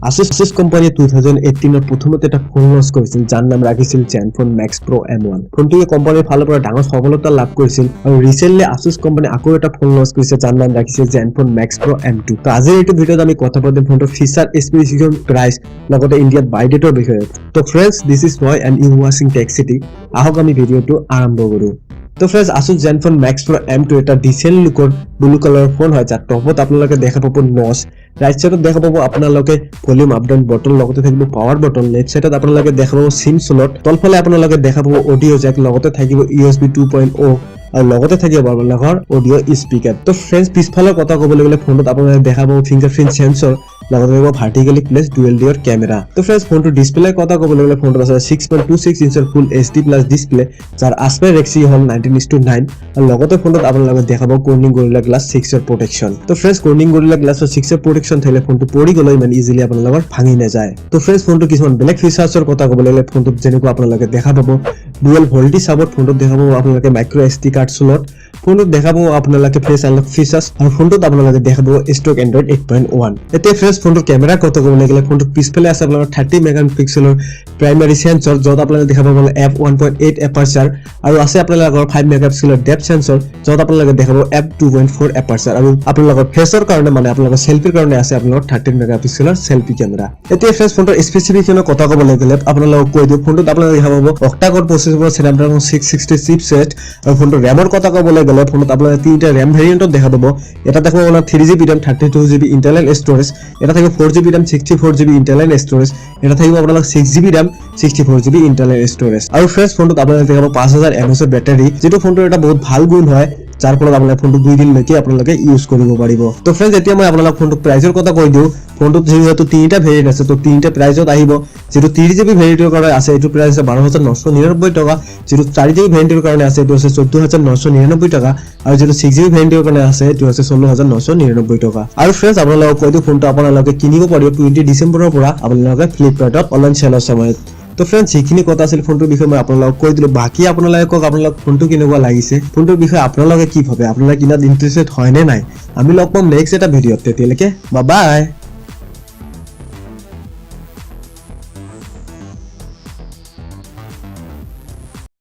Asus কোম্পানীয়ে 2018ত প্ৰথমতে এটা ফোন লঞ্চ কৰিছিল, যাৰ নাম ৰাখিছিল জেনফোন মেক্স প্ৰ' এম1। ফোনটোৱে কোম্পানীৰ ফালৰ পৰা ডাঙৰ সফলতা লাভ কৰিছিল আৰু ৰিচেণ্টলি আছুছ কোম্পানী আকৌ এটা ফোন লঞ্চ কৰিছে, যাৰ নাম ৰাখিছে জেনফোন মেক্স প্ৰ' এম2। তো আজিৰ এইটো ভিডিঅ'ত আমি কথা পাতিম ফোনটোৰ ফিচাৰ, স্পেচিফিকেশ্যন, প্ৰাইচ, লগতে ইণ্ডিয়াত বাই ডেটৰ বিষয়ে। তো friends, this is Roy and you watching Tech City। আহক, আমি ভিডিঅ'টো আৰম্ভ কৰোঁ। তো ফ্ৰেণ্ডছ, আছুছ জেনফোন মেক্স প্ৰ' এম2 এটা ডিচেণ্ট লুকৰ ব্লু কালাৰৰ ফোন হয়, যাৰ টপত আপোনালোকে দেখা পাব নচ, ৰাইট চাইডত দেখা পাব আপোনালোকে ভলিউম আপ ডাউন বটন, লগতে থাকিব পাৱাৰ বটন। লেফ্ট চাইডত আপোনালোকে দেখা পাব চিম স্লট, তলফালে আপোনালোকে দেখা পাব অডিঅ' জেক, লগতে থাকিব ইউএছবি 2.0 আৰু লগতে থাকিব আপোনালোকৰ অডিঅ' স্পীকাৰ। তো ফ্ৰেণ্ডছ, পিছফালৰ কথা ক'বলৈ গ'লে ফোনটোত আপোনালোকে দেখা পাব ফিংগাৰ প্ৰিণ্ট চেন্সৰ, লগতে থাকিব ভাৰ্টিকেলি প্লেচ ডুৱেল ডিঅৰ কেমেৰা। তো ফ্ৰেণ্ডছ, ফোনটোৰ ডিছপ্লেৰ কথা ক'বলৈ গ'লে ফোনটোত আছে 6.26 ইঞ্চৰ ফুল এইচডি প্লাছ ডিছপ্লে, যাৰ আছপেক্ট ৰেচিঅ' হ'ল 19:9 আৰু লগতে ফোনটোত আপোনালোকে দেখাব কৰ্ণিং গৰিলা গ্লাছ 6ৰ প্ৰটেকশ্যন। তো ফ্ৰেণ্ডছ, কৰ্ণিং গৰিলা গ্লাছৰ 6ৰ প্ৰটেকশ্যন থাকিলে ফোনটো পৰি গ'লেও ইমান ইজিলি আপোনালোকৰ ভাঙি নাযায়। তো ফ্ৰেণ্ডছ, ফোনটো কিছুমান বেলেগ ফিচাৰ্ছৰ কথা ক'বলৈ গ'লে ফোনটোত যেনেকুৱা আপোনালোকে দেখা পাব ডুৱেল ভল্টি চাপৰ্ট, ফোনটোত দেখা পাব আপোনালোকে মাইক্ৰ' এছডি কাৰ্ড স্লট, ফোনটোত দেখা পাব আপোনালোকে ফেচ আনলক ফিচাৰ্ছ আৰু ফোনটোত আপোনালোকে দেখা পাব ষ্টক এণ্ড্ৰইড 8.1। এতিয়া ফ্ৰেণ্ডছ, ফোনটোৰ কেমেৰাৰ কথা ক'বলৈ গ'লে ফোনটোৰ পিছফালে আছে আপোনালোকৰ 30 মেগা পিক্সেলৰ প্ৰাইমাৰী চেন্সৰ, য'ত আপোনালোকে দেখা পাব এফ 1.8 এপাৰচাৰ আৰু আছে আপোনালোকৰ 5 মেগা পিক্সেলৰ ডেপথ চেন্সৰ, য'ত আপোনালোকে দেখা পাব এফ 2.4 এপাৰচাৰ আৰু আপোনালোকৰ ফেচৰ কাৰণে, মানে আপোনালোকৰ চেল্ফিৰ কাৰণে আছে আপোনালোকৰ 13 মেগা পিক্সেলৰ চেল্ফি কেমেৰা। এতিয়া ফ্ৰেণ্ডছ, ফোনটোৰ স্পেচিফিকেশ্যনৰ কথা ক'বলৈ গ'লে আপোনালোকক কৈ দিওঁ, ফোনটোত আপোনালোকে দেখা পাব অক্টাক'ৰ প্ৰচেছৰ, স্নেপড্ৰাগন 660 চিপছেট আৰু ফোনটোৰ ৰেমৰ কথা ক'বলৈ গ'লে ফোনত আপোনালোকে তিনিটা ৰেম ভেৰিয়েণ্টত দেখা পাব। এটা থাকিব আপোনাৰ 3 GB RAM, 32 GB internal storage, এটা থাকিব 4 GB RAM, 64 GB internal storage, এটা থাকিব আপোনালোক 6 GB RAM, 64 GB internal storage। আৰু ফ্ৰেণ্ডছ, ফোনটোত আপোনালোকে দেখাব 5000 এমএএইচৰ বেটাৰী, যিটো ফোনটোৰ এটা বহুত ভাল গুণ হয়, যাৰ ফলত আপোনালোকে ফোনটো 2 দিনলৈকে আপোনালোকে ইউজ কৰিব পাৰিব। তো ফ্ৰেণ্ডছ, এতিয়া মই আপোনালোক ফোনটোৰ প্ৰাইচৰ কথা কৈ দিওঁ। ফোনটোত যিহেতু তিনিটা ভেৰিয়েণ্ট আছে, তো তিনিটা প্ৰাইচত আহিব। যিটো 30 জিবি ভেৰিয়েণ্টৰ কাৰণে আছে, এইটো প্ৰাইচ আছে 12,999 টকা। যিটো 4 জিবি ভেৰিয়েণ্টৰ কাৰণে আছে, এইটো আছে 14,999 টকা আৰু যিটো 6 জিবি ভেৰিয়েণ্টৰ কাৰণে আছে, এইটো আছে 16,999 টকা। আৰু ফ্ৰেণ্ডছ, আপোনালোকক কৈ দিওঁ, ফোনটো আপোনালোকে কিনিব পাৰিব 20 ডিচেম্বৰৰ পৰা আপোনালোকে ফ্লিপকাৰ্টত অনলাইন চেলৰ সময়ত। তো ফ্ৰেণ্ডছ, যিখিনি কথা আছিল ফোনটোৰ বিষয়ে মই আপোনালোকক কৈ দিলো। বাকী আপোনালোকে কওক, আপোনালোক ফোনটো কেনেকুৱা লাগিছে? ফোনটোৰ বিষয়ে আপোনালোকে কি ভাবে? আপোনালোকে কিনাত ইণ্টাৰেষ্টেড হয় নে নাই? আমি লগ পাম নেক্সট এটা ভিডিঅ'ত। তেতিয়ালৈকে বাই।